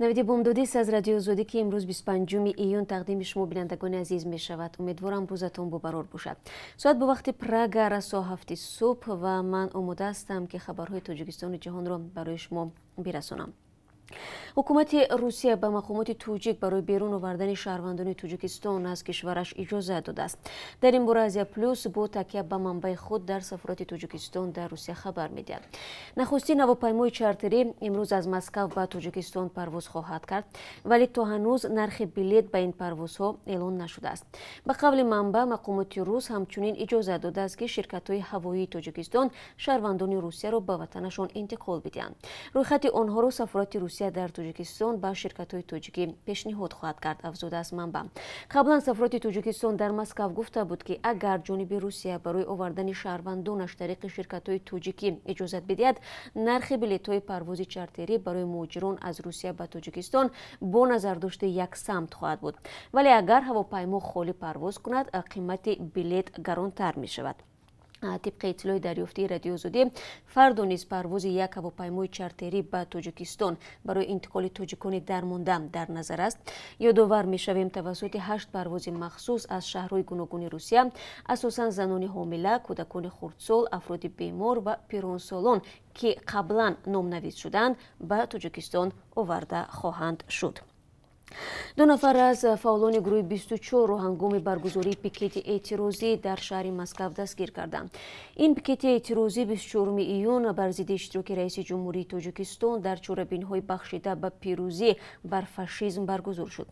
Навиди бомдодист аз Радиои Озодӣ, ки имрӯз 25 июн тақдими шумо, бинандагони азиз, мешавад. Умедворам, рӯзатон бобарор бошад. Соат бо вақти Прага расо 7 субҳ ва ман омода ҳастам, ки хабарҳои Тоҷикистону ҷаҳонро барои шумо бирасонам. Ҳукумати Русия ба мақомоти тоҷик барои берун овардани шаҳрвандони Тоҷикистон аз кишвараш иҷозат додааст. Дар ин бора Азия Плюс бо такя ба манбаи худ дар сафорати Тоҷикистон дар Русия хабар медиҳад. Нахустин ҳавопаймои чартерӣ имрӯз аз Москав ба Тоҷикистон парвоз хоҳад кард, вале то ҳанӯз нархи билет ба ин парвозҳо эълон нашудааст. Ба қавли манбаъ, мақомоти рус ҳамчунин иҷозат додааст, ки ширкатҳои ҳавоии Тоҷикистон шаҳрвандони Русияро ба ватанашон интиқол бидиҳанд. Рӯйхати онҳоро сафорати Русия дар Тоҷикистон ба ширкатҳои тоҷикӣ пешниҳод хоҳад кард, афзудааст манбаъ. Қаблан сафорати Тоҷикистон дар Москав гуфта буд, ки агар ҷониби Русия барои овардани шаҳрвандонаш тариқи ширкатҳои тоҷикӣ иҷозат бидиҳад, нархи билетҳои парвози чартерӣ барои муҳоҷирон аз Русия ба Тоҷикистон бо назардошти як самт хоҳад буд, вале агар ҳавопаймо холӣ парвоз кунад, қимати билет гаронтар мешавад. Тибқи иттилои дарёфтии Радиои Озодӣ, фардо низ парвози як ҳавопаймои чартерӣ ба Тоҷикистон барои интиқоли тоҷикони дармонда дар назар аст. Ёдовар мешавем, тавассути ҳашт парвози махсус аз шаҳрҳои гуногуни Русия асосан занони ҳомила, кӯдакони хурдсол, афроди бемор ва пиронсолон, ки қаблан номнавис шуданд, ба Тоҷикистон оварда хоҳанд шуд. Ду нафар аз фаъолони гурӯҳи 24-ро ҳангоми баргузории пикети эътирозӣ дар шаҳри Москав дастгир карданд. Ин пикети эътирозӣ 24 июн бар зидди иштироки раиси ҷумҳурии Тоҷикистон дар чорабиниҳои бахшида ба пирӯзӣ бар фашизм баргузор шуд.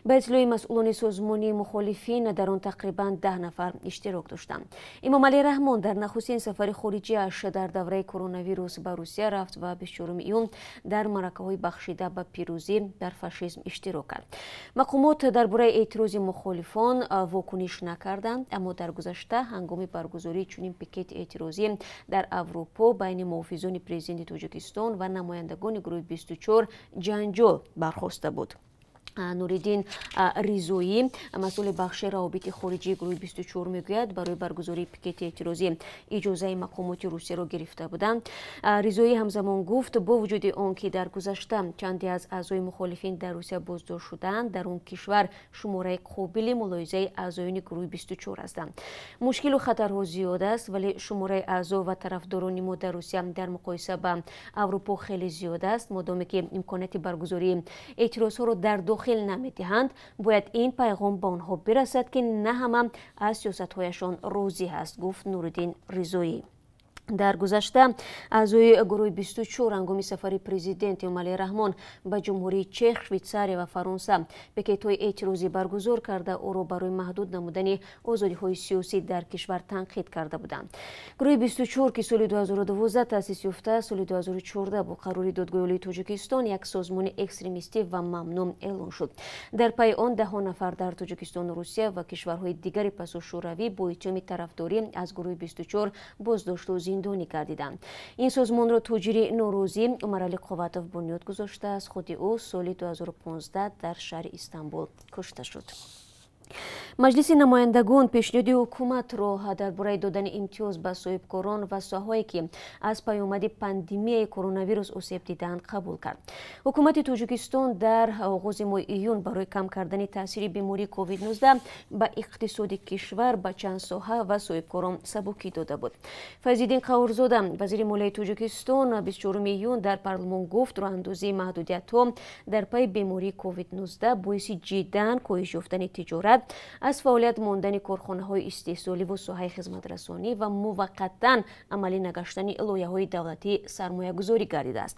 Ба иттилои масъулони созмони мухолифин, дар он тақрибан 10 нафар иштирок доштанд. Эмомалӣ Раҳмон дар нахустин сафари хориҷиаш дар давраи коронавирус ба Русия рафт ва 24 июн дар маъракаҳои бахшида ба пирӯзӣ бар фашизм иштирок кард. Мақомот дар бораи эътирози мухолифон вокуниш накарданд, аммо дар гузашта ҳангоми баргузории чунин пикети эътирозӣ дар Аврупо байни муҳофизони президенти Тоҷикистон ва намояндагони гурӯҳи 24 ҷанҷол бархоста буд. Нуриддин Ризоӣ, масъули бахши равобити хориҷии гурӯҳи 24, мегӯяд, барои баргузории пикети эътирозӣ иҷозаи мақомоти Русияро гирифта буданд. Ризоӣ ҳамзамон гуфт, бо вуҷуди он ки дар гузашта чанде аз аъзои мухолифин дар Русия боздошт шудаанд, дар он кишвар шумораи қобили мулоҳизаи аъзоёни гурӯҳи 24 ҳастанд. Мушкилу хатарҳо зиёд аст, вале шумораи аъзо ва тарафдорони мо дар Русия дар муқоиса ба Аврупо хеле зиёд аст. Модоме ки имконияти баргузории эътирозҳоро дар дохил намедиҳанд, бояд ин пайғом ба онҳо бирасад, ки на ҳама аз сиёсатҳояшон розӣ ҳаст, гуфт Нуриддин Ризоӣ. Дар гузашта аъзои гурӯҳи 24 ҳангоми сафари президент Эмомалӣ Раҳмон ба Ҷумҳурии Чех, Швейтсария ва Фаронса пикетҳои эътирозӣ баргузор карда, ӯро барои маҳдуд намудани озодиҳои сиёсӣ дар кишвар танқид карда буданд. Гурӯҳи 24, ки соли 2012 таъсис ёфта, соли 2014 бо қарори Додгоҳи Олии Тоҷикистон як созмони экстремистӣ ва мамнӯъ эълон шуд. Дар пайи он даҳҳо нафар дар Тоҷикистону Русия ва кишварҳои дигари пасошӯравӣ бо иттиҳоми тарафдорӣ аз гурӯҳи 24 боздошту зиндонӣ гардиданд. Ин созмонро тоҷири норозӣ Умаралӣ Қувватов бунёд гузоштааст. Худи ӯ соли 2015 дар шаҳри Истанбул кушта шуд. Маҷлиси намояндагон пешниҳоди ҳукуматро дар бораи додани имтиёз ба соҳибкорон ва соҳаҳое, ки аз паёмади пандемияи коронавирус осеб дидаанд, қабул кард. Ҳукумати Тоҷикистон дар оғози моҳи июн барои кам кардани таъсири бемории COVID-19 ба иқтисоди кишвар ба чанд соҳа ва соҳибкорон сабукӣ дода буд. Файзиддин Қаҳҳорзода, вазири молияи Тоҷикистон, 24 июн дар парлумон гуфт, роҳандозии маҳдудиятҳо дар пайи бемории COVID-19 боиси ҷиддан коҳиш ёфтани тиҷорат, аз фаъолият мондани корхонаҳои истеҳсоливу соҳаи хизматрасонӣ ва муваққатан амалӣ нагаштани лоиҳаҳои давлатии сармоягузорӣ гардидааст.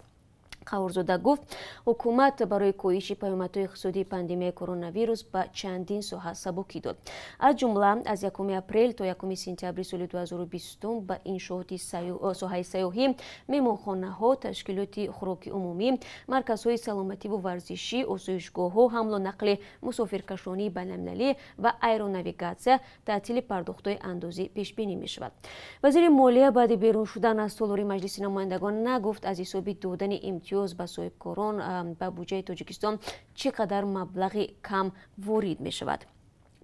Қаҳҳорзода гуфт, ҳукумат барои коҳиши паёмадҳои иқтисодии пандемияи коронавирус ба чандин соҳа сабукӣ дод. Аз ҷумла аз 1 апрел то 1 сентябри соли 2020 ба иншооти соҳаи сайёҳӣ, меҳмонхонаҳо, ташкилоти хӯроки умумӣ, марказҳои саломативу варзишӣ, осоишгоҳҳо, ҳамлу нақли мусофиркашонии байналмилалӣ ва аэронавигатсия таътили пардохтҳои андозӣ пешбинӣ мешавад. Вазири молия баъди берун шудан аз толори Маҷлиси намояндагон нагуфт, аз ҳисоби додани имтиёз ба соҳибкорон ба буҷаи Тоҷикистон чӣ қадар маблағи кам ворид мешавад.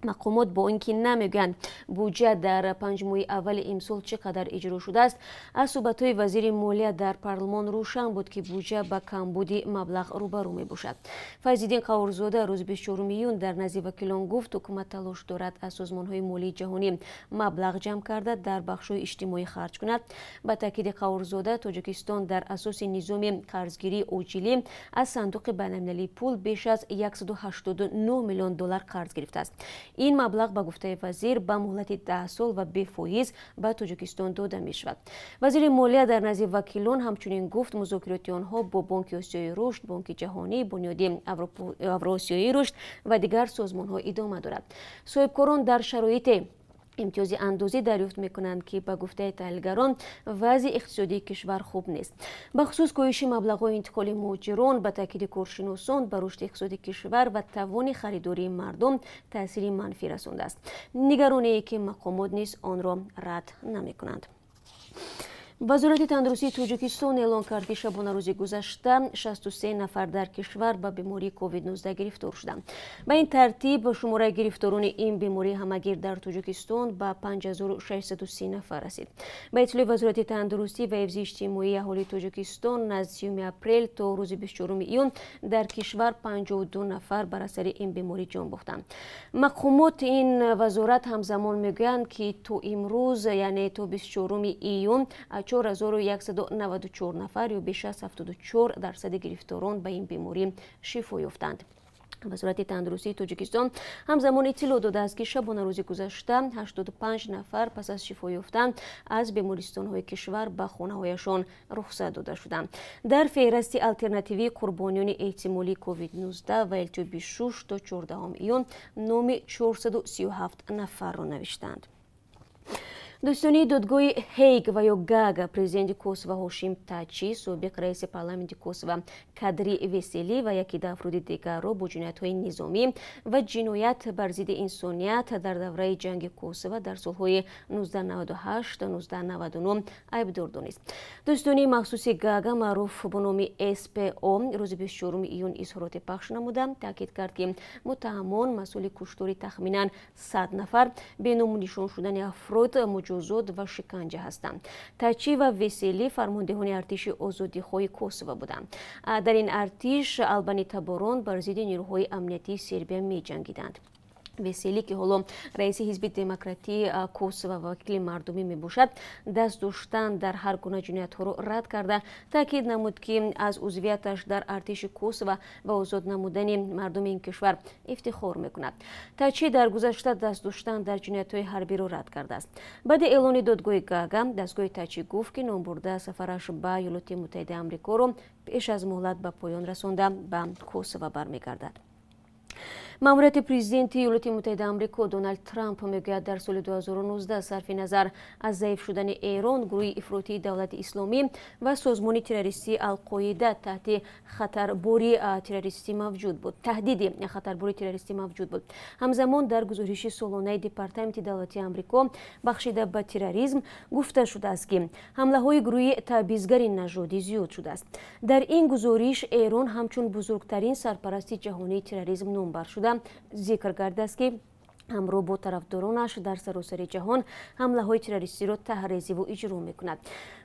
Мақомот бо ин ки намегӯянд буҷа дар 5 моҳи аввали имсол чӣ қадар иҷро шудааст, аз суҳбатҳои вазири молия дар парлумон рӯшан буд, ки буҷа ба камбуди маблағ рӯбарӯ мебошад. Файзиддин Қаҳҳорзода рӯзи 24 июн дар назди вакилон гуфт, ҳукумат талош дорад аз созмонҳои молии ҷаҳонӣ маблағ ҷамъ карда дар бахшҳои иҷтимоӣ харҷ кунад. Ба таъкиди Қаҳҳорзода, Тоҷикистон дар асоси низоми қарзгирии оҷилӣ аз сандуқи байналмилалии пул беш аз 189 миллион доллар қарз гирифтааст. Ин маблағ ба гуфтаи вазир ба муҳлати 10 сол ва бефоиз ба Тоҷикистон дода мешавад. Вазири молия дар назди вакилон ҳамчунин гуфт, музокироти онҳо бо Бонки Осиёи Рушд, Бонки Ҷаҳонӣ, Бунёди Авроосиёи Рушд ва дигар созмонҳо идома дорад. Соҳибкорон дар шароите имтиёзи андозӣ дарёфт мекунанд, ки ба гуфтаи таҳлилгарон вазъи иқтисодии кишвар хуб нест. Бахусус коҳиши маблағҳои интиқоли муҳоҷирон ба таъкиди коршиносон ба рушди иқтисоди кишвар ва тавони харидории мардум таъсири манфӣ расондааст. Нигароние ки мақомот низ онро рад намекунанд. Вазорати тандурустии Тоҷикистон эълон кард, ки шабонарӯзи гузашта 63 нафар дар кишвар ба бемории COVID-19 гирифтор шуданд. Ба ин тартиб шумораи гирифторони ин беморӣ ҳамагир дар Тоҷикистон ба 5630 нафар расид. Ба иттилои Вазорати тандурустӣ ва ҳифзи иҷтимоии аҳолии Тоҷикистон аз 30 апрел то рӯзи 24 июн дар кишвар 52 нафар бар асари ин беморӣ ҷон бохтанд. Мақомот ин вазорат ҳамзамон мегӯянд, ки то имрӯз, яъне то 24 июн, 4194 нафар ё беш аз 74% гирифторон ба ин беморӣ шифо ёфтанд. Вазорати тандурустии Тоҷикистон ҳамзамон иттилоъ додааст, ки шабонарӯзи гузашта 85 нафар пас аз шифо ёфтан аз бемористонҳои кишвар ба хонаҳояшон рухсат дода шуданд. Дар феҳрасти алтернативии қурбониёни эҳтимолии COVID-19 ва илтиҳоби шуш то 14 июн номи 437 нафарро навиштанд. Дӯстони додгоҳи Ҳейг ва ё Гага президенти Косово Ҳошим Тачи, собиқ раиси парламенти Косово Кадри Веселӣ ва яке даҳ афроди дигарро бо ҷиноятҳои низомӣ ва ҷиноят бар зидди инсоният дар давраи ҷанги Косово дар солҳои 1998-1999 айбдор донист. Дӯстони махсуси Гага маъруф бо номи СПО рӯзи 24 июн изҳороте пахш намуда таъкид кард, ки муттаҳамон масъули куштори тахминан 100 нафар, беному нишон шудани афрод, муҷозот ва шиканҷа ҳастанд. Тачи ва Веселӣ фармондеҳони артиши озодихоҳи Косово буданд. Дар ин артиш албанитаборон бар зидди нерӯҳои амниятии Сербия меҷангиданд. Веселӣ, ки ҳоло раиси ҳизби демократии Косово ва вакили мардумӣ мебошад, даст доштан дар ҳар гуна ҷиноятҳоро рад карда таъкид намуд, ки аз узвияташ дар артиши Косово ва озод намудани мардуми ин кишвар ифтихор мекунад. Тачи дар гузашта даст доштан дар ҷиноятҳои ҳарбиро рад кардааст. Баъди эълони додгоҳи Гага дастгоҳи Тачи гуфт, ки номбурда сафараш ба Иёлоти Муттаҳидаи Амрикоро пеш аз муҳлат ба поён расонда ба Косово бармегардад. Маъмурияти президенти Иёлоти Муттаҳидаи Амрико Доналд Трамп мегӯяд, дар соли 2019 сарфи назар аз заиф шудани Эрон, гурӯҳи ифротии Давлати Исломӣ ва созмони террористии Алқоида таҳти хатарбори террористӣ мавҷуд буд. Таҳдиди хатарбори террористӣ мавҷуд буд. Ҳамзамон дар гузориши солонаи Департаменти давлатии Амрико бахшида ба терроризм гуфта шудааст, ки ҳамлаҳои гурӯҳи таъбизгари нажодӣ зиёд шудааст. Дар ин гузориш Эрон ҳамчун бузургтарин сарпарасти ҷаҳонии терроризм номбар шуда зикр кардааст, ки ҳамроҳ бо тарафдоронаш дар саросари ҷаҳон ҳамлаҳои террористиро таҳрезиву иҷро мекунад.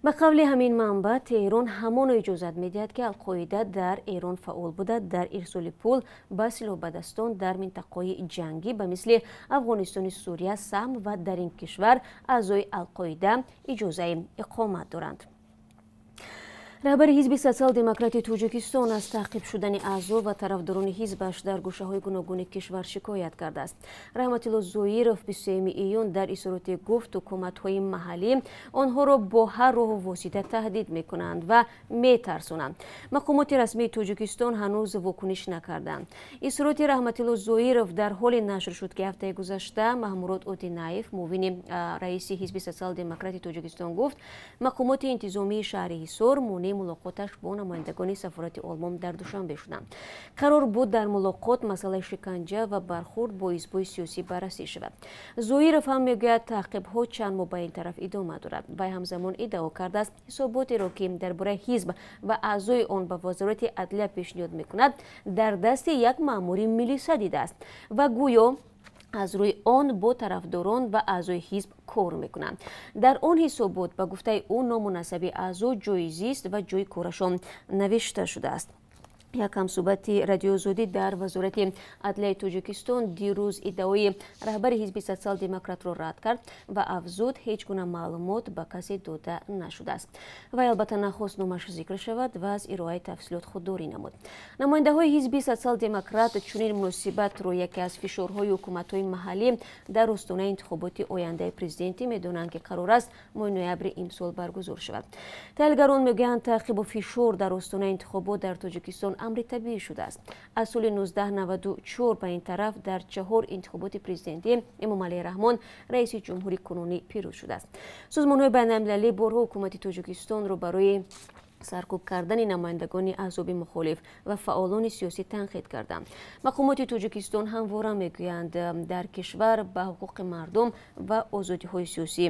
Ба қавли ҳамин манбаъ, Теҳрон ҳамоно иҷозат медиҳад, ки Алқоида дар Эрон фаъол буда, дар ирсоли пул ба силоҳбадастон дар минтақаҳои ҷангӣ ба мисли Афғонистони Сурия саҳм ва дар ин кишвар аъзои Алқоида иҷозаи иқомат доранд. Раҳбари ҳизби социал-демократи Тоҷикистон аз таъқиб шудани аъзо ва тарафдорони ҳизбаш дар гӯшаҳои гуногуни кишвар шикоят кардааст. Раҳматулло Зоиров 23 июн дар изҳороте гуфт, ҳукуматҳои маҳаллӣ онҳоро бо ҳар роҳу восита таҳдид мекунанд ва метарсонанд. Мақомоти расмии Тоҷикистон ҳанӯз вокуниш накарданд. Изҳороти Раҳматулло Зоиров дар ҳоле нашр шуд, ки ҳафтаи гузашта Маҳмурод Одинаев, муовини раиси ҳизби социал-демократи Тоҷикистон гуфт, мақомоти интизомии шаҳри Ҳисор монеъ мулоқоташ бо намояндагони сафорати Олмон дар Душанбе шуданд. Қарор буд дар мулоқот масъалаи шиканҷа ва бархурд бо ҳизбҳои сиёсӣ баррасӣ шавад. Зоиров ҳам мегӯяд, таъқибҳо чанд моҳ ба ин тараф идома дорад. Вай ҳамзамон иддао кардааст, ҳисоботеро, ки дар бораи ҳизб ва аъзои он ба Вазорати адлия пешниҳод мекунад, дар дасти як маъмури милиса дидааст ва гӯё Аз рӯи он бо тарафдорон ва аъзои ҳизб кор мекунанд. Дар он ҳисобот, ба гуфтаи ӯ, ному насаби аъзо, ҷойи зист ва ҷойи корашон навишта шудааст. Як ҳамсӯҳбати Радиоозодӣ дар Вазорати адлияи Тоҷикистон дирӯз иддаои раҳбари ҳизби Социал-демократро рад кард ва афзуд, ҳеҷ гуна маълумот ба касе дода нашудааст. Вай албатта нахост номаш зикр шавад ва аз ироаи тафсилот худдорӣ намуд. Намояндаҳои ҳизби Социал-демократ чунин муносибатро яке аз фишорҳои ҳукуматҳои маҳаллӣ дар остонаи интихоботи ояндаи президентӣ медонанд, ки қарор аст моҳи ноябри имсол баргузор шавад. Таҳлилгарон мегӯянд, таъқибу фишор дар остонаи интихобот дар Тоҷикистон амри табиӣ шудааст. Аз соли 1994 ба ин тараф дар 4 интихоботи президентӣ Эмомалӣ Раҳмон, раиси ҷумҳури кунунӣ, пирӯз шудааст. Созмонҳои байналмилалӣ борҳо ҳукумати Тоҷикистонро барои саркӯб кардани намояндагони аҳзоби мухолиф ва фаъолони сиёсӣ танқид карданд. Мақомоти Тоҷикистон ҳамвора мегӯянд, дар кишвар ба ҳуқуқи мардум ва озодиҳои сиёсӣ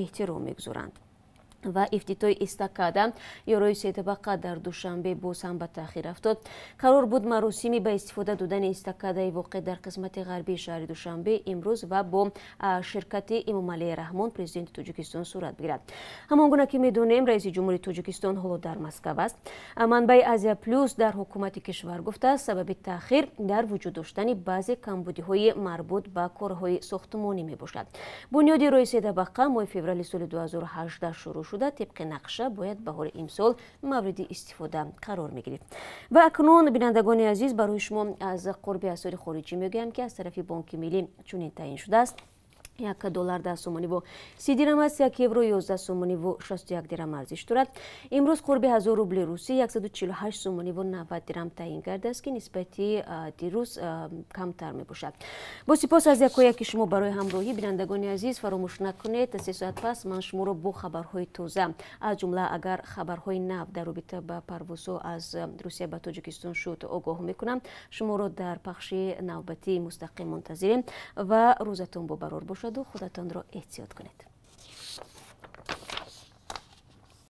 эҳтиром мегузоранд. Ва ифтитоҳи эстакада ё роҳи сетабақа дар Душанбе боз ҳам ба таъхир афтод. Қарор буд маросими ба истифода додани эстакадаи воқеъ дар қисмати ғарбии шаҳри Душанбе имрӯз ва бо ширкати Эмомалӣ Раҳмон, президенти Тоҷикистон, сурат бигирад. Ҳамон гуна ки медонем, раиси ҷумҳури Тоҷикистон ҳоло дар Москав аст. Манбаи Азия Плюс дар ҳукумати кишвар гуфтааст, сабаби таъхир дар вуҷуд доштани баъзе камбудиҳои марбут ба корҳои сохтмонӣ мебошад. Бунёди роҳи сетабақа моҳи феврали соли 2018 шурӯъ шуда, тибқи нақша бояд баҳори имсол мавриди истифода қарор мегирифт. Ва акнун, бинандагони азиз, барои шумо аз қурби асъори хориҷӣ мегӯям, ки аз тарафи Бонки Миллӣ чунин таъин шудааст: 1 доллар 10 сомониву 30 дирам аст, 1 евро 11 сомониву 61 дирам арзиш дорад. Имрӯз қурби 1000 рубли русӣ 148 сомониву 90 дирам таъин гардааст, ки нисбати дирӯз камтар мебошад. Бо сипос аз якояки шумо барои ҳамроҳӣ. Бинандагони азиз, фаромӯш накунед, 3 соат пас ман шуморо бо хабарҳои тоза, аз ҷумла агар хабарҳои нав дар робита ба парвозҳо аз Русия ба Тоҷикистон шуд, огоҳ мекунам. Шуморо дар пахши навбатии мустақим мунтазирем ва рӯзатон бобарор бошаду худатонро эҳтиёт кунед.